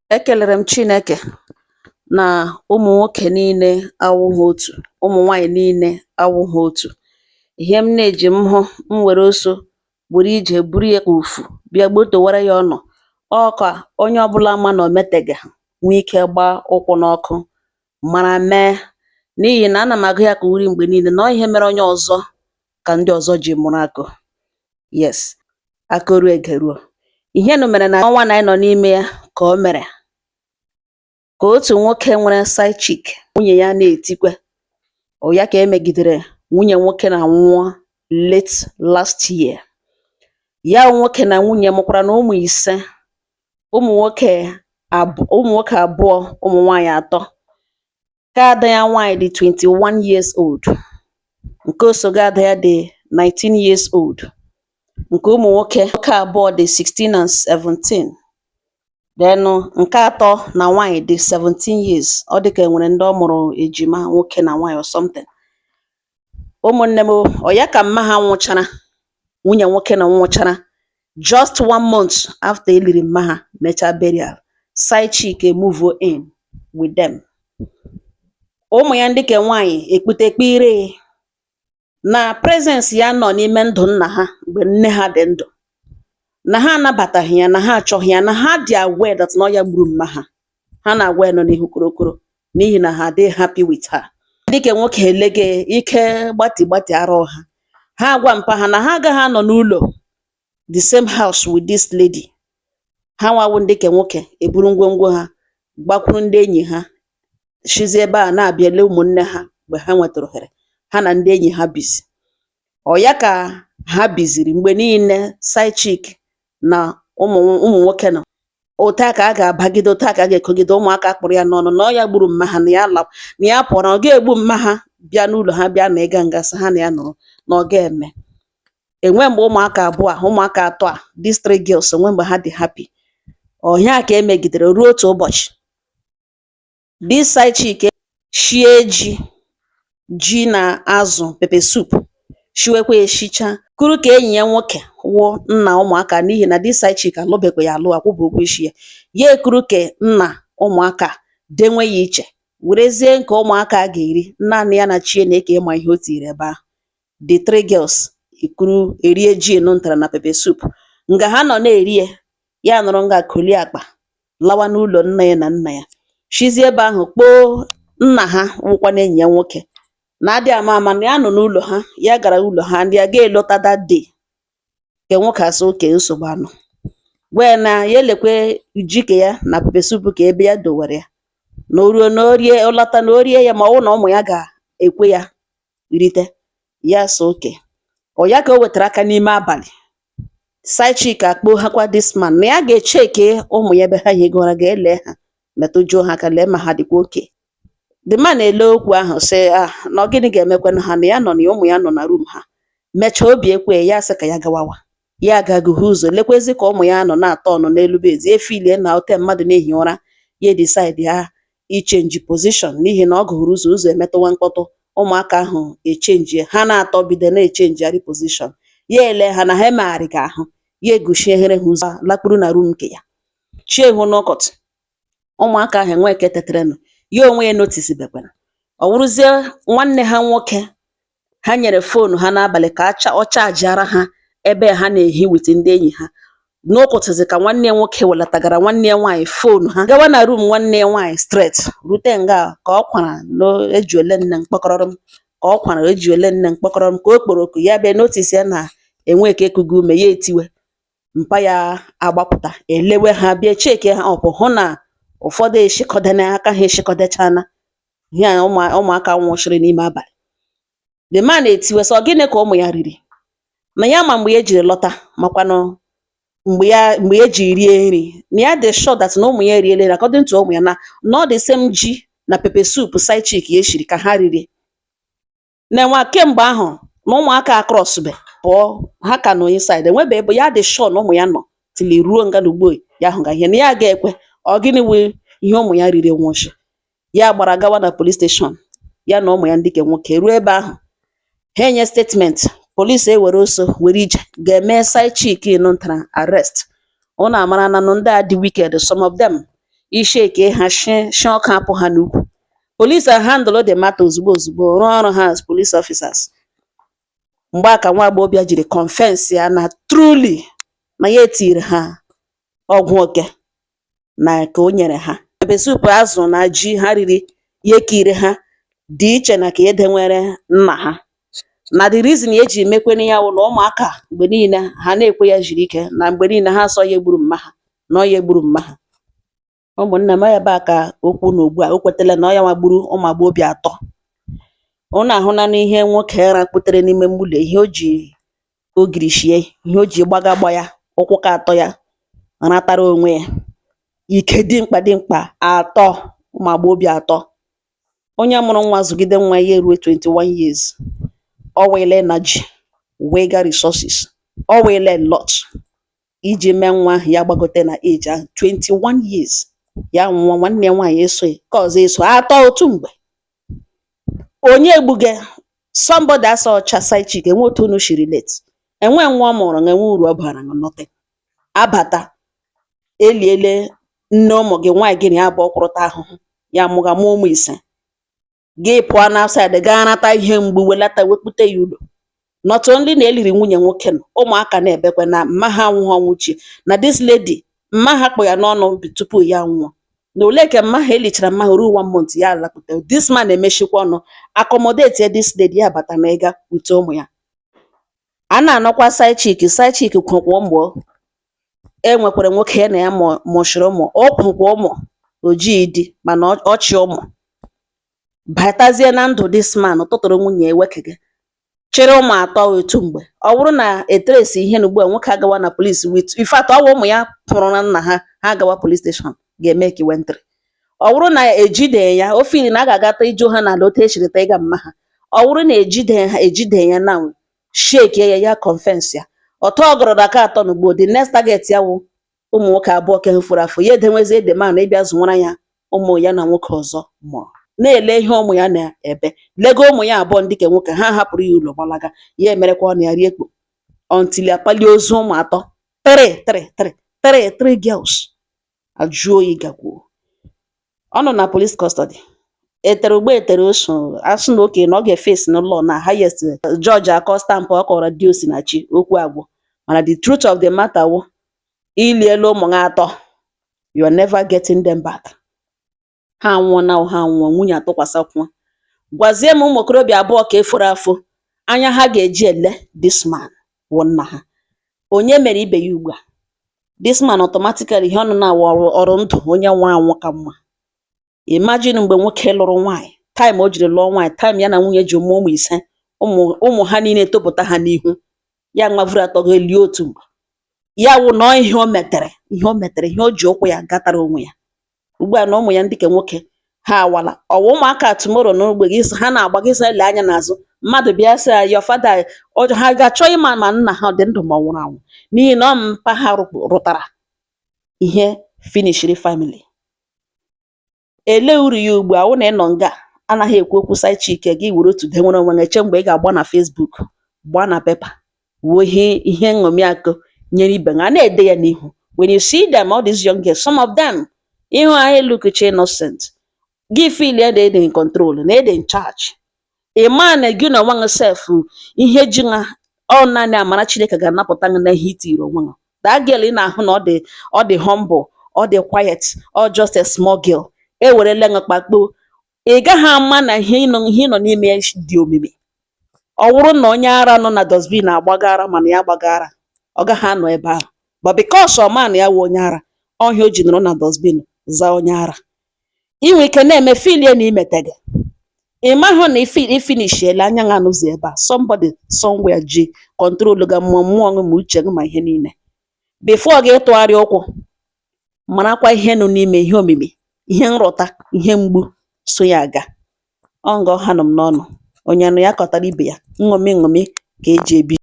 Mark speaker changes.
Speaker 1: Ekelere m Chineke na ụmụ nwoke niile awụghị otu, ụmụ nwaanyị niile awụghị otu. Ihe m na-eji m hụ m were oso were ije buru ya ka ufu bịa gbotowara ya ọnụ, ọ ka onye ọbụla ma na o meteghị nwee ike gbaa ụkwụ n'ọkụ mara mee, n'ihi na ana m agụ ya ka uri mgbe niile na ọ ihe mere onye ọzọ ka ndị ọzọ ji mụrụ akọ. Yes, akọruo egeruo. Ihe nụ mere na ọnwa na anyị nọ n'ime ya ka o mere ka otu nwoke nwere side chick, nwunye ya na-etikwe. Ọ ya ka emegidere nwunye nwoke na nwụọ late last year. Ya wụ nwoke na nwunye mụkwara na ụmụ ise, ụmụ nwoke abụọ, ụmụ nwaanyị atọ. Nke ada ya nwaanyị dị 21 years old, nke osogo ada ya dị 19 years old, nke ụmụ nwoke nwoke abụọ dị 16 and 17. Then nke atọ na nwaanyị dị 17 years. Ọ dịka e nwere ndị ọ mụrụ ejima nwoke na nwaanyị or something. Ụmụnne m o, ọ ya ka mma ha nwụchara, nwunye nwoke na nwụchara just one month after e liri mma ha mechaa burial, side chick e-move in with them. Ụmụ ya ndị ke nwaanyị ekpute kpire na presence ya nọ n'ime ndụ nna ha mgbe nne ha dị ndụ, na ha anabataghị ya, na ha achọghị ya, na ha dị aware that na ọ ya gburu mma ha. Ha na-agwa ya nọ n'ihu korokoro n'ihi na ha adịghị happy with her. Dịka nwoke elege ike gbati gbati arọ ha, ha agwa mpa ha na ha agaghị anọ n'ụlọ the same house with this lady. Ha nwawu ndị ke nwoke eburu ngwongwo ha gbakwuru ndị enyi ha, shizi ebe a na-abịa ele ụmụnne ha mgbe ha nwetara ohere. Ha na ndị enyi ha bizi. Ọ ya ka ha biziri mgbe niile, side chick na ụmụ ụmụ nwoke nọ. Otu a ka a ga-abagide, otu a ka a ga-ekogide ụmụaka kpụrụ ya n'ọnụ na ọ ya gburu mma ha, na ya la na ya pụọ, na ọ ga-egbu mma ha bịa n'ụlọ ha bịa na ịga nga sị ha na ya nọrọ na ọ ga-eme. Enwe mgbe ụmụaka abụọ a, ụmụaka atọ a, these three girls, enwe mgbe ha dị happy. Ọ ihe a ka emegidere ruo otu ụbọchị. This side chick shie ji, ji na azụ pepper soup, shiwekwa ya eshicha, kuru ka enyi ya nwoke wụ nna ụmụaka, n'ihi na this side chick alụbekwa ya alụ, akwụbe ụgwọ isi ya. Ya ekuru ke nna ụmụaka denwe ya iche, werezie nke ụmụaka a ga-eri naanị ya na chi na-eke ịma ihe o tinyere ebe ahụ. The three girls ekuru erie ji nụ ntara na pepper soup. Nga ha nọ na-eri ya, ya nọrọ nga kolie akpa lawa n'ụlọ nne ya na nna ya. Shizie ebe ahụ kpoo nna ha wụkwanụ enyi ya nwoke na adị ama ama na ya nọ n'ụlọ ha, ya gara ụlọ ha and ya ga-elota that day. Nke nwoke asị okay, nsogbu anọ. Gwa ya na ya elekwe ji ke ya na pepper soup ka ebe ya dowere ya, na o ruo na o rie, ọ lọta na o rie ya, ma ọ wụ na ụmụ ya ga-ekwe ya rite. Ya sị okay. Ọ ya ka o wetara aka n'ime abalị. Side chick akpọghakwa this man na ya ga-echeke ụmụ ya ebe ha higoro, ga-ele ha, metụjuo ha aka, lee ma ha dịkwa okay. The man ele okwu ahụ sị ah, na ọ gịnị ga-emekwanụ ha, na ya nọ na ụmụ ya nọ na room ha. Mechaa obi ekwe ya, sị ka ya gawawa. Ya agaguhe ụzọ lekwezi ka ụmụ ya nọ na-atọ ọnụ n'elu bed, ya efilie na ote mmadụ na-ehi ụra, ya decide ya i-change position, n'ihi na ọ gụrụ ụzọ ụzọ emetụwa mkpọtụ, ụmụaka ahụ echenjie ha na-atọ bido na-echenjigharị position. Ya ele ha na ha emegharịghị ahụ, ya eguchiere ha ụzọ lakpuru na room nke ya. Chi ehu n'ụkọtụ, ụmụaka ahụ enwe nke teterenụ, ya onwe ya notice bekwara. Ọ wụrụzie nwanne ha nwoke ha nyere phone ha n'abalị ka ọ chajiara ha ebe ha na-ehi with ndị enyi ha. N'ụkụtụzi ka nwanne ya nwoke welatagara nwanne ya nwaanyị phone ha, gawa na room nwanne ya nwaanyị straight rute nga ka ọ kwara n'eji ole nne mkpọkọrọrọ m, ka ọ kwara eji ole nne mkpọkọrọ m, ka o kporo oku ya bịa notice ya na enwe ka ekugo ume, ya etiwe mpa, ya agbapụta elewe ha, bịa cheke ha up, hụ na ụfọdụ eshikọdana aka, ha eshikọdechana ihe a ụmụaka nwụchiri n'ime abalị. The man etiwe sị ọ gịnị ka ụmụ ya riri, na ya ma mgbe ya ejiri lọta, makwanụ mgbe ya ji rie nri, na ya dị sure that na ụmụ ya eriela nri. According to ụmụ ya, na ọ the same ji na pepper soup side chick ya eshiri ka ha riri na nwa kemgbe ahụ, na ụmụaka across be pụọ, ha ka nọ inside, enwebe ebe ya dị sure na ụmụ ya nọ till ruo nga na ugbo ya hụ ga ihe na ya ga-ekwe. Ọ gịnị wụ ihe ụmụ ya riri nwụchi? Ya gbara gawa na police station, ya na ụmụ ya ndị ke nwoke ruo ebe ahụ, ha enye statement. Police ewere ọsọ were ije ga-eme side chick nụ ntara arrest. Unu amara na ndị a dị wicked, some of them. Isheke ha shi shi, ọkụ apụ ha n'ukwu. Police handle the matter ozugbo ozugbo, rụọ ọrụ ha as police officers. Mgbe a ka nwa agbọghọbịa jiri confess ya na truly na ya etiri ha ọgwụ oke na ka o nyere ha pepper soup, azụ na ji ha riri. Ya ekiri ha dị iche na ka edenwere nna ha, na the reason ya eji mekwene ya wụ na ụmụaka mgbe niile ha na-ekwe ya jiri ike, na mgbe niile ha sọ ya egburu mma ha, na ọ ya egburu mma ha. Ụmụnne m, ebe a ka okwu na ugbu a o kwetala na ọ ya nwa gburu ụmụ agbọghọbịa atọ. Unu ahụla n'ihe nwoke rakputere n'ime mmụlọ, ihe o ji ogiri shie, ihe o ji gbaga gba ya ụkwụ ka atọ ya ratara onwe ya ike dimkpa dimkpa atọ, ụmụ agbọghọbịa atọ. Onye mụrụ nwa zụgide nwa ya eruo 21 years, ọ wele energy wega resources, ọ wele a lot iji mee nwa ahụ ya gbagote na age ahụ 21 years. Ya nwụọ, nwanne ya nwaanyị eso ya, nke ọzọ eso, atọ otu mgbe. Onye egbuge somebody asa ọcha side chick, enwe otu unu shi relate, enwe nwa ọ mụrụ, enwe uru ọ bara, nothing. Abata eliele nne ụmụ gị nwaanyị, gị na ya abụọ kwụrụta ahụhụ ya mụga mụọ ụmụ ise, gị pụọ na outside gaa nata ihe mgbu, welata wekpute ya ụlọ. Not only na eliri nwunye nwoke nọ, ụmụaka na-ebekwa na mma ha anwụghị ọnwụ chi, na this lady mma ha kpụ ya n'ọnụ tupu ya nwụọ, na ole ka mma ha elichara mma ha ruo one month ya alakpute. This man emechikwa ọnụ accommodate this lady, ya bata na ịga with ụmụ ya. A na-anọkwa side chick, side chick kwụkwa ụmụ e nwekwara nwoke ya na ya mụchiri ụmụ, ọ kwụkwa ụmụ ojii di, mana ọchị ụmụ batazie na ndụ. This man tụtụrụ nwunye ya wekege chịrị ụmụ atọ otu mgbe. Ọ bụrụ na etresi ihe na ugbu a nwoke agawa na police with, in fact, ọ bụ ụmụ ya pụrụ na nna ha, ha agawa police station ga-eme ka entry. Ọ bụrụ na ejide ya, o feel na a ga-agata iju ha n'ala otu echiri ta ịga mma ha. Ọ bụrụ na ejide ha, ejide ya na shake ya, ya confess ya ọtọ ọgọrọ aka atọ n'ugbo. The next target ya wụ ụmụ nwoke abụọ ke furu afọ ya, edenwezie the man ịbịa zụwara ya ụmụ ya na nwoke ọzọ mụrụ, na-ele ihe ụmụ ya na-ebe, lego ụmụ ya abụọ ndị ke nwoke ha hapụrụ ya ụlọ gbalaga. Ya emerekwa ọnụ ya rie kpo until akpalie ozu ụmụ atọ, three three three three three girls. Ajụ oyi gakwuo, ọ nọ na police custody. Etere ugbo etere oso asụ na oke na ọ ga-efesi n'ụlọ na highest judge akọ stamp ọ kọrọ di Osinachi okwu agwụ. Mana the truth of the matter wụ iliela ụmụ gị atọ, you are never getting them back. Ha anwụọ na ha anwụọ, nwunye atụkwasịkwa. Gwazie m, ụmụ okorobịa abụọ ka eforo afọ anya ha ga-eji ele this man wụ nna ha. Onye mere ibe ya ugbu a? This man automatically ihe ọ nọ na-awụ ọrụ ọrụ ndụ onye nwụrụ anwụ ka mma. Imagine mgbe nwoke lụrụ nwaanyị, time o jiri lụọ nwaanyị, time ya na nwunye ji mụọ ụmụ ise, ụmụ ụmụ ha niile etopụta ha n'ihu ya, nwavuru atọ ga-elie otu mgbe. Ya wụ na ọ ihe o metere, ihe o metere, ihe o ji ụkwụ ya gatara onwe ya ugbu a, na ụmụ ya ndị ke nwoke ha awala ọwa ụmụaka tomorrow n'ogbe gị ha na-agba gị sị ele anya n'azụ mmadụ bịa sị ya your father, ha ga-achọ ịma ma nna ha ọ dị ndụ ma ọ nwụrụ anwụ, n'ihi na ọ mpa ha rụtara ihe finishiri family. Ele uru ya ugbu a wụ na ị nọ nga anaghị ekwu okwu side chick, gị were otu denwere onwe gị eche mgbe ị ga-agba na Facebook, gbaa na paper, wuo ihe ihe nṅomi akụ nyere ibe ha a na-ede ya n'ihu. When you see them, all these young girls, some of them, ịhụ ha look innocent, gị feel ya na ịdị in control, na ịdị in charge. Ị maa na gị na onwe gị sef, ihe ji ha ọ naanị amara Chineke ga-anapụta gị na ihe itiri onwe gị. That girl ị na-ahụ na ọ dị humble, ọ dị quiet, ọ just a small girl, ewerela gị kpakpo. Ị gaghị ama na ihe ị nọ n'ime ya dị omimi. Ọ wụrụ na onye ara nọ na dustbin agbaga ara, mana ya gbaga ara, ọ gaghị anọ ebe ahụ, but because ọ ma na ya wụ onye ara, ọhịa o ji nọrọ na dustbin zaa onye ara. Ị nwere ike na-eme feel na imete gị, ị mahụ na ifinishiela anya gị anụzi ebe a. Somebody somewhere ji control gị, ma mmụọ gị, ma uche gị, ma ihe niile. Before gị tụgharịa ụkwụ, marakwa ihe nọ n'ime, ihe omimi, ihe nrụta, ihe mgbu so ya aga. Ọ nga ọha nọ m n'ọnụ, onye nụ ya kọtara ibe ya. Nṅomi nṅomi ka eji ebi.